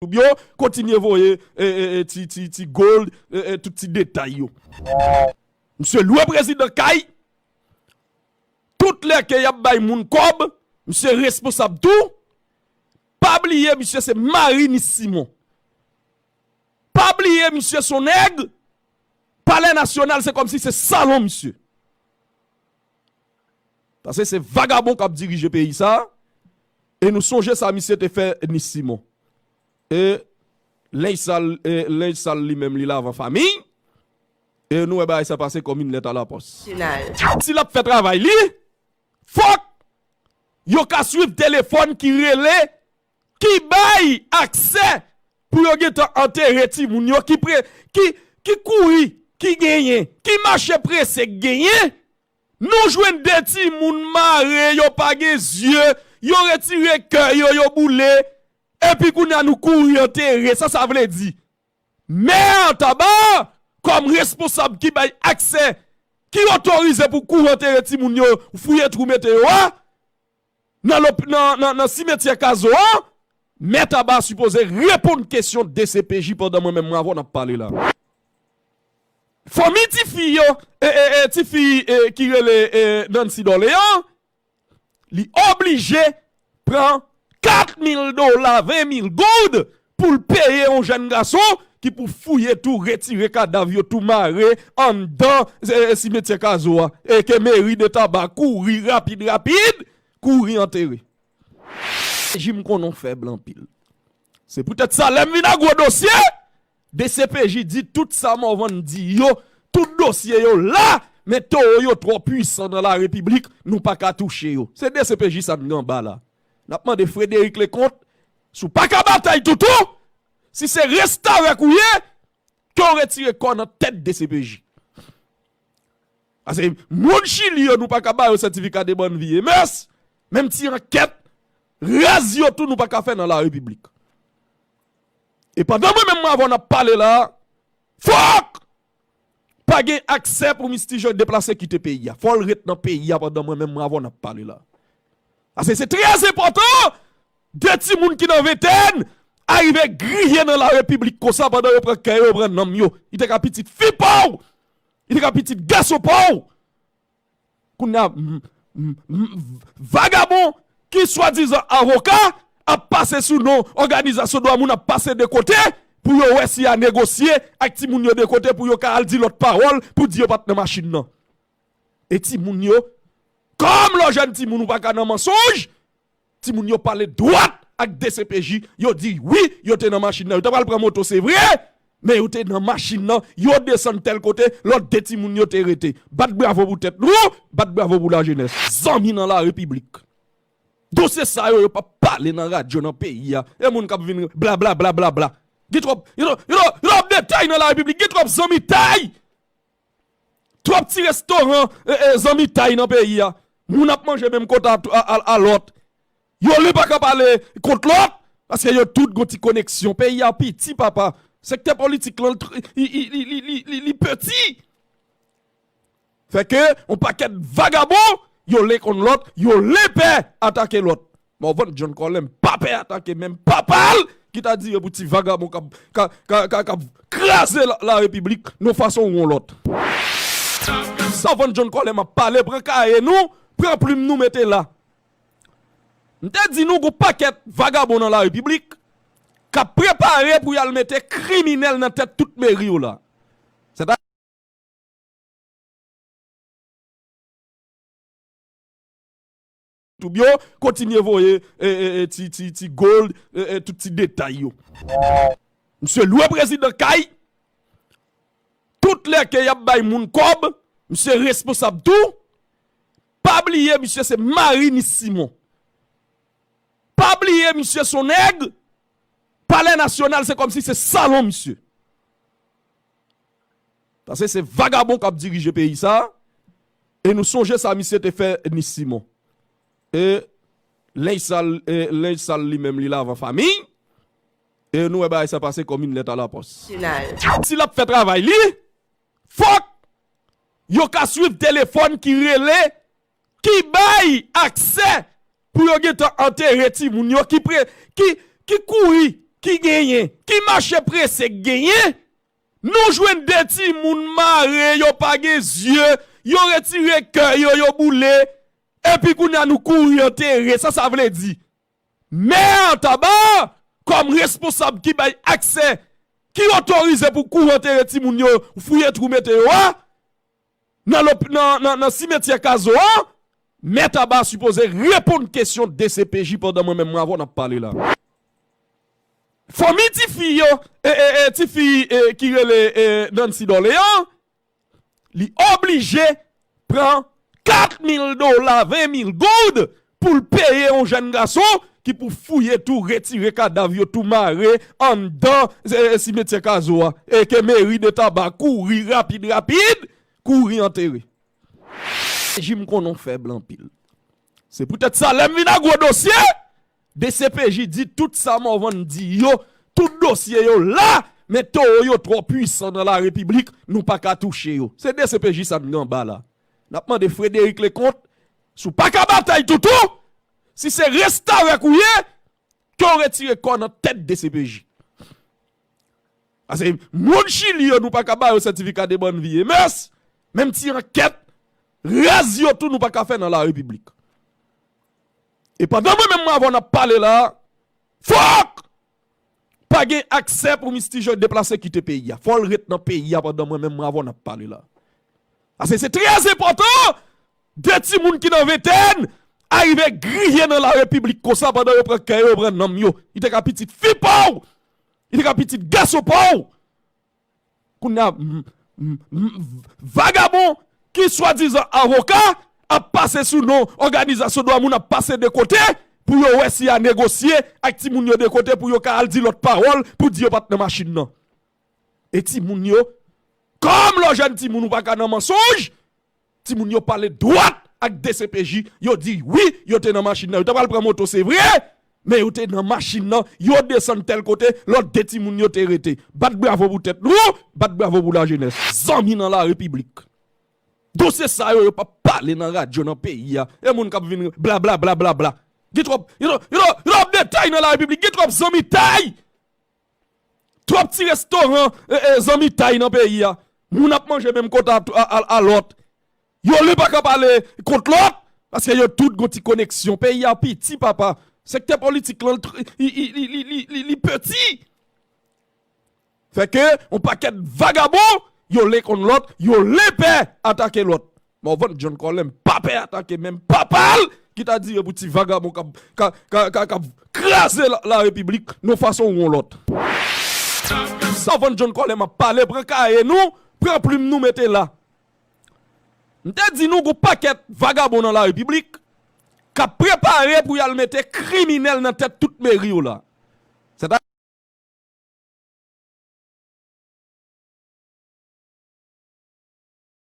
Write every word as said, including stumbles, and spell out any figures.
YouTube yo, kontinye voye, e, e, e, ti, ti, ti gold, e, e, tout ti detay yo. Misye lwe prezidan kay, tout lè ke y ap bay moun kòb, misye responsab tou. Pa bliye, misye se mari Nis Simon. Pa bliye, misye se yon nèg, Palè Nasyonal, se kòmsi se salon misye. Paske se vagabon k ap dirije peyi sa. E nou sonje sa misye te fè Nis Simon. E lenj sal, e lenj sal li menm li lavan fanmi. E nou wè bagay sa pase kòm yon lèt a lapòs. Si l ap fè travay li, fòk yo ka swiv telefòn ki rele, ki bay aksè pou yo gentan antere timoun yo, ki pre, ki, ki kouri, ki genyen, ki mache prese k genyen. Nou jwenn de timoun mare, yo pa gen zye, yo retire kè yo, yo boule, epi kounye a nou kouri antere. Sa sa vle di? Mè Taba, kòm responsab ki bay aksè, ki otorize pou kouri antere timoun yo, fouye twou mete yo a, nan lop-, nan, nan, nan simetyè Kazo a, Mè Taba sipoze reponn kesyon D C P J pandan mwen menm mwen avè w n ap pale la. Fanmi tifi yo, e, e, e, tifi, e, ki rele, e, Nancy Dorléans, li oblije pran kat mil dola, ven mil goud, pou l peye yon jèn gason ki pou fouye twou, retire kadav yo, twou mare anndan, e, e, simetyè Kazo a. E ke meri de Taba kouri rapid, rapid, kouri antere. Jim konnen w fèb anpil. Se poutèt sa, lè m vin ak gwo dosye, D C P J di tout sa Morvan di yo, tout dosye yo la, men towo yo twò pwisan nan larepiblik, nou pa ka touche yo. Se D C P J sa n gen anba la. N ap mande Frédéric Leconte, si w pa ka batay toutou, si se restavèk ou ye, ke w retire kò w nan tèt D C P J. Paske moun Chili yo, nou pa ka ba yo sètifika de bòn vi e mès, menm ti ankèt raz yo tou nou pa ka fè nan larepiblik. E pandan mwen menm mwen avè w n ap pale la, fòk pa gen aksè pou Misti Jean deplase kite peyi a. Fò l ret nan peyi a pandan mwen menm mwen avè w n ap pale la. Paske se trè enpòtan, de timoun ki nan ventèn arive griye nan larepiblik konsa pandan yo pran kè yo, yo pran nanm yo. Li te ka pitit fi pa w. Li te ka pitit gason pa w. Kounye a, m, m, m, vagabon ki swadizan avoka ap pase sou non òganizasyon dwa moun, ap pase de kote pou yo wè si y a negosye ak timoun yo de kote pou yo ka al di lòt pawòl pou di yo pa t nan machin nan. E timoun yo, kòm lè w jèn timoun ou pa ka nan mansonj, timoun yo pale dwat ak D C P J, yo di wi, yo te nan machin nan. Yo ta pral pran moto, se vre, men yo te nan machin nan, yo desann tèl kote, lòt de timoun yo te rete. Bat bravo pou tèt nou, bat bravo pou lajenès. Zanmi nan larepiblik. Dosye sa yo, yo p ap pale nan radyo, nan peyi a. E moun k ap vin bla, bla, bla, bla, bla. Gen twòp, gen twòp, gen twòp, gen twòp detay nan larepiblik, gen twòp zanmitay. Twòp ti restoran, e, e, zanmitay nan peyi a. Moun ap manje menm kote a, a, a, a lòt. Yo li pa ka pale kont lòt, paske yo tout gon ti koneksyon. Peyi a piti, papa. Sektè politik lan, li, li, li piti. Fè ke yon pakèt vagabon, yo li konn lòt, yo li pè atake lòt. Morvan John Colin pa pè atake menm papa l ki ta di yo pou ti vagabon k ap, k ap, k ap, k ap, k ap kraze la, larepiblik yon fason ou yon lòt. Morvan John Colin ap pale, pran kaye nou, pran plim nou mete la. M te di nou gon pakèt vagabon nan larepiblik k ap prepare pou y al mete kriminèl nan tèt tout meri yo la. Sètadi YouTube yo, kontinye voye, e, e, e, ti, ti, ti gold, e, e, tout ti detay yo. Misye lwe prezidan kay, tout lè ke y ap bay moun kòb, misye responsab tou. Pa bliye, misye se mari Nis Simon. Pa bliye, misye se yon nèg, Palè Nasyonal, se kòmsi se salon misye. Paske se vagabon k ap dirije peyi sa. E nou sonje sa misye te fè Nis Simon. E lenj sal, e lenj sal li menm li lavan fanmi. E nou wè bagay sa pase kòm yon lèt a lapòs. Si l ap fè travay li, fòk yo ka swiv telefòn ki rele, ki bay aksè pou yo gentan antere timoun yo, ki pre, ki, ki kouri, ki genyen? Ki mache prese k genyen? Nou jwenn de timoun mare, yo pa gen zye, yo retire kè yo, yo boule, epi kounye a nou kouri antere. Sa sa vle di? Mè Taba, kòm responsab ki bay aksè, ki otorize pou kouri antere timoun yo, fouye twou mete yo a, nan, lop- nan, nan, nan simetyè Kazo a, Mè Taba sipoze reponn kesyon D C P J pandan mwen menm mwen avè w n ap pale la. Fanmi tifi yo, e, e, e, tifi e, ki rele e, Nancy Dorléans, li oblije pran kat mil dola, ven mil goud, pou l peye yon jèn gason ki pou fouye twou, retire kadav yo, twou mare anndan e, e, simetyè Kazo a. E ke meri de Taba kouri rapid, rapid, kouri antere. Jim konnen w fèb anpil. Se poutèt sa, lè m vin ak gwo dosye, D C P J di tout sa Morvan di yo, tout dosye yo la, men towo yo twò pwisan nan larepiblik, nou pa ka touche yo. Se D C P J sa n gen anba la. N ap mande Frédéric Leconte, si w pa ka batay toutou, si se restavèk ou ye, ke w retire kò w nan tèt D C P J. Paske moun Chili yo, nou pa ka ba yo sètifika de bòn vi e mès, menm ti ankèt raz yo tou nou pa ka fè nan larepiblik. E pandan mwen menm mwen avè w n ap pale la, fòk pa gen aksè pou Misty Jean deplase kite peyi a. Fò l ret nan peyi a pandan mwen menm mwen avè w n ap pale la. Paske se trè enpòtan de timoun ki nan ventèn a rive griye nan larepiblik konsa pandan yo pran kè yo, yo pran nanm yo. Li te ka pitit fi pa w. Li te ka pitit gason pa w. Kounye a, m- m- m- vagabon ki swadizan avoka ap pase sou non òganizasyon dwa moun, ap pase de kote pou yo wè si y a negosye ak timoun yo de kote pou yo ka al di lòt pawòl pou di yo pa t nan machin nan. E timoun yo, kòm lè w jèn timoun ou pa ka nan mansonj, timoun yo pale dwat ak D C P J, yo di wi, yo te nan machin nan. Yo ta pral pran moto, se vre, men yo te nan machin nan, yo desann tèl kote, lòt de timoun yo te rete. Bat bravo pou tèt nou, bat bravo pou lajenès. Zanmi nan larepiblik. Dosye sa yo, yo p ap pale nan radyo nan peyi a. E moun k ap vin bla bla bla bla bla. Gen twòp, gen twòp, gen twòp, gen twòp detay nan larepiblik, gen twòp zanmi tay. Twòp ti restoran e, e, zanmitay nan peyi a. Moun ap manje menm kote a, a, a, a lòt. Yo len pa ka pale kont lòt, paske yo tout gon ti koneksyon. Peyi a piti, papa. Sektè politik lan, li, li, li piti. Fè ke yon pakèt vagabon, yo len konn lòt, yo len pè atake lòt. Morvan John Colin pa pè atake menm papa l ki ta dire pou ti vagabon k ap, k ap, k ap, k ap, k ap kraze la, larepiblik yon fason ou yon lòt. Sa Morvan John Colin ap pale, pran kaye nou, pran plim nou mete la. M te di nou gon pakèt vagabon nan larepiblik k ap prepare pou y al mete kriminèl nan tèt tout meri yo la.